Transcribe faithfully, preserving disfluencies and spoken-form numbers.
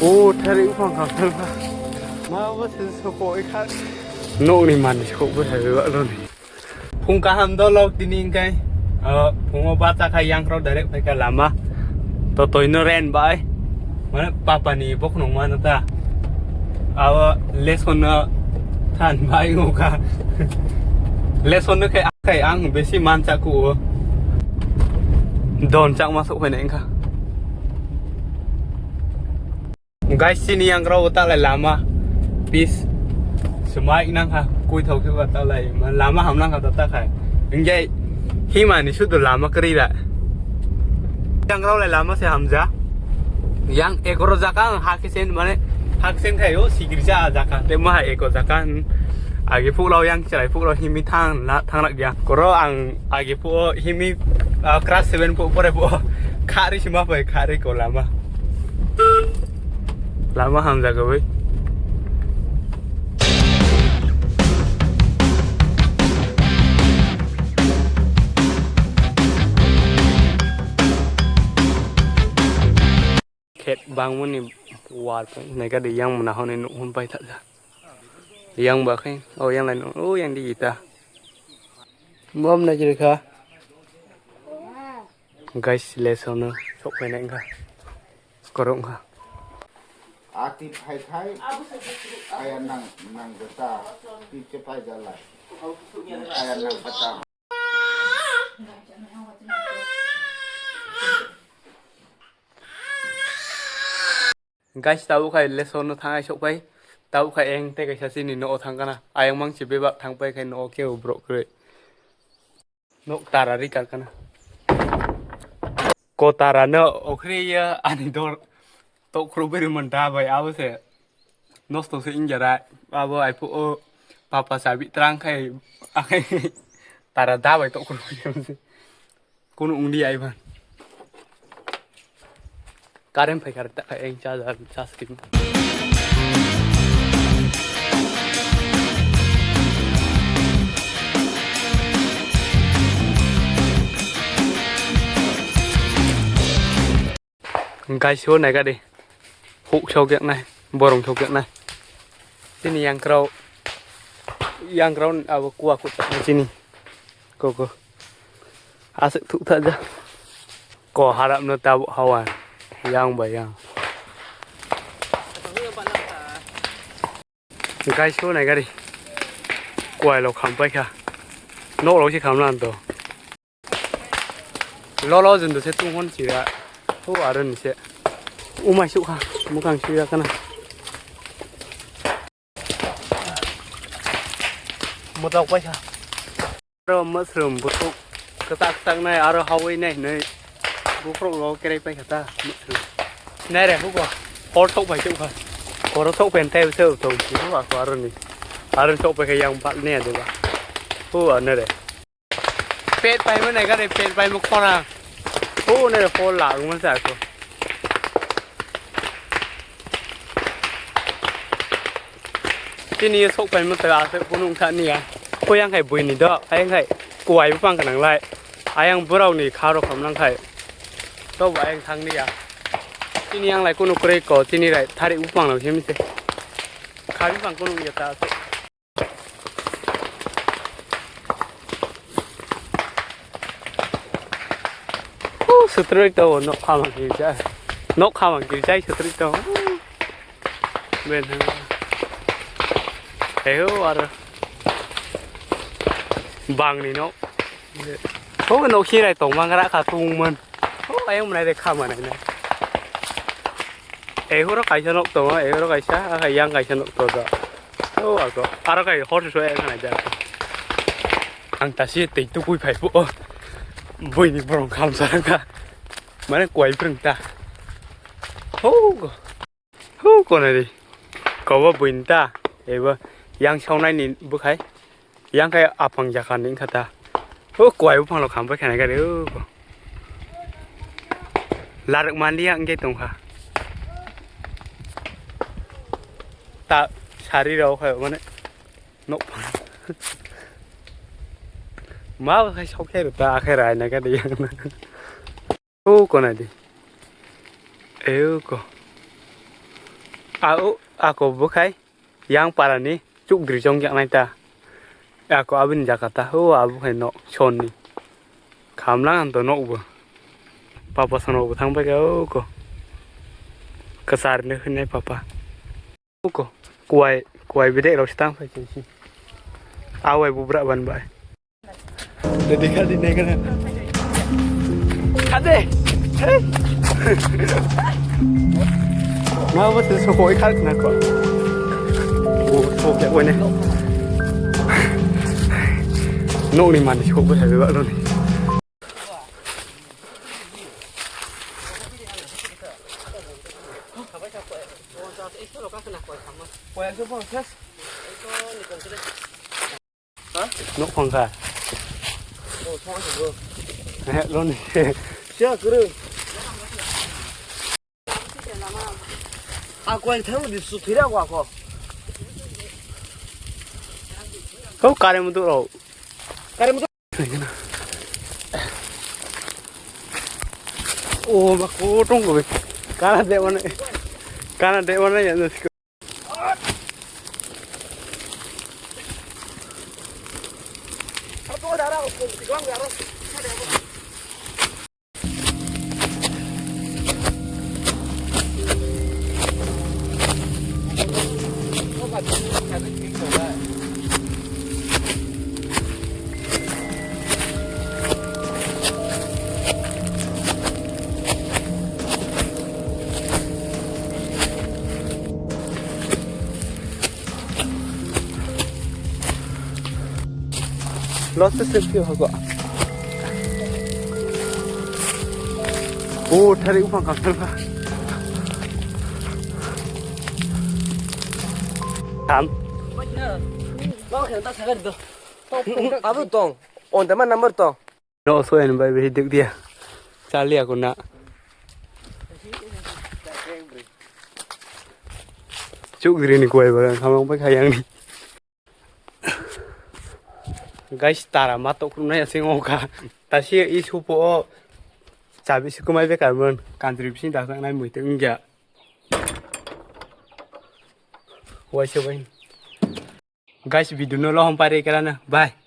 O thari uphang khamthang kha. Ma bo se sokoi kha. Nokni manwi sokbo thari ba loni. Phung kaham dolok tini hingkai. O phungo bacha khai yang khrok direct phaikha lama. To toino ren bai. Mane papa ni bokhnong mano ta. Abo lesson no than bai ngokha. Lesson no khai, khai ang besi mancha ku o. Don chak ma sok phaina engkha. Guys, chini yang rok ta lai lama. Peace. Sumai nang kha, kui thok khe ba ta lai. Ma lama ham nang kha ta ta khai. Engge hima ni sudu lama kri ra. Yang rok lai lama se hamja. Yang ekoro jaka ang ha kisen mane ha kisen khai o sikri ja jaka. Te ma ekoro jaka. Agi phuk lao yang chwrai phuk lao himi thang na thang rak ya. Koro ang agi phuk himi, ah, class seven phuk pore phuk khari sima pai khari ko lama. Lama hamjak bai. Khet bangmani wal pai naikha de yang mona hwnwi nukhung pai thajak. Yang ba khe o yang lai o yang di ita. Bom na jil kha. Guys, lesson no sok pai nai kha. Korok kha. Ati phai khai. Aya nang nang jeta. Ti che phai jalai. Aya nang kata. Guys, tabuk khai lesson no thangai sok pai. Tabuk khai eng tei kaisa chini no thang kana. Ayang mang si bebak thang pai khai no khe borok kre. Nok tara ri kar kana. Ko tara no okhri ya ani dor tok khru beri man da bai abo se. Nosto se injara abo ai phu o papa sabi trang khai akai tara da bai tok khru. Kunu ungdi ai ban. Current phai kar ta eng charger charge kin. Guys, ho naikha de. Huk sok yak nai, borong sok yak nai. Chini yang krau, yang krau abo kua kut chini. Koko. Aswk thukthajak. Ko harapno tabuk hawan. Yang ba yang. Guys, ko nai gari. Kuai lo kham paikha. Nok lo si kham lan to. Lolo jun do se tung hon sira. Ho aro ni se. Umai suk kha. Mukang sira kana. Mutlok paikha. Aro mushroom butuk kwchak kwchak nai aro hawi nai hinwi bukrok lo kerai paikha ta mushroom. Nai re hugo hor thok bai thok kha. Koro thok pen tai se to ki hugo ako aro ni. Aro thok pai kha yang bal ne de ba. Hu ane re. Pet pai mo nai gare pet pai mo khora. Hu ne re hor la mo sa ko. Chini sok pai mata aswk kunu wngkha niya. Koi ang khai buini do, ayang khai kuai bupang kanang lai. Ayang borok ni kha rok ham nang khai. To bo ayang thang niya. Chini yang lai kunu kwrwi ko, chini rai thari bupang no him se. Kha bupang kunu ya ta aswk. Oh, setrek to, nok khamang kiri jai. Nok khamang kiri jai, setrek to. Ben hang. Heyo, ar. Bangni nok. Oh, nok sirai tong mangra kha tungman. Oh, ayong manai de khamang nai na. Ehoro kaisa nok tongo, ehoro kaisa, ah, yang kaisa nok tongo. Oh, ako. Aro kai hor se soya ngai ja. Ang ta si tei tukui phai po. Buini borong kham sa ka. Mane kuai prung ta. Ho go. Ho ko na di. Ko bo buini ta. Ebo yang saunai ni bukhai. Yang kai apang jaka ni kata. O kuai bupang lo kham bai khanai gari o. Larak mandi yang ke tong kha. Ta sari rao kha mane nok. Ma ba khai sok khe ta akhai rai na gari yang. O ko na di. E o ko. Au, ako bwkhai yang parani chukdri chong jaknai ta. Ako abini jaka ta, o abo khai nok sonni. Khamlang ang to nokbo. Papa sono bo thang pai ka o ko. Kasar ne hwnai papa. O ko. Kuai, kuai bidek rok stang pai si. Awai bubra ban bai. Jadi kali ne kana. Ade. Hey. Mau betul sokoi kal na ko. O sok ya wene. Nokni mani sok bo sabi ba loni. Nok phang kha. Eh, loni. Siya kuru. Ako yang tharu di su thira ko ako. Kau kare mutu ro. Kare mutu. O ba ko tong ko be. Kana de wane. Kana de wane ya no. Lost safety hogo. O thari upang kangkal ka. Tam. Abu tong. On the man number tong. No, so en bai bai duk dia. Chali aku na. Chuk diri ni kuai bagan khamang pai khayang ni. Guys, tara matok khurumnai asing oka. Tasi i supo o chabi sukumai bekar mon. Kantri bising dakhna nai muitu wngya. Waisa bai. Guys, video no lohom pari kerana. Bye.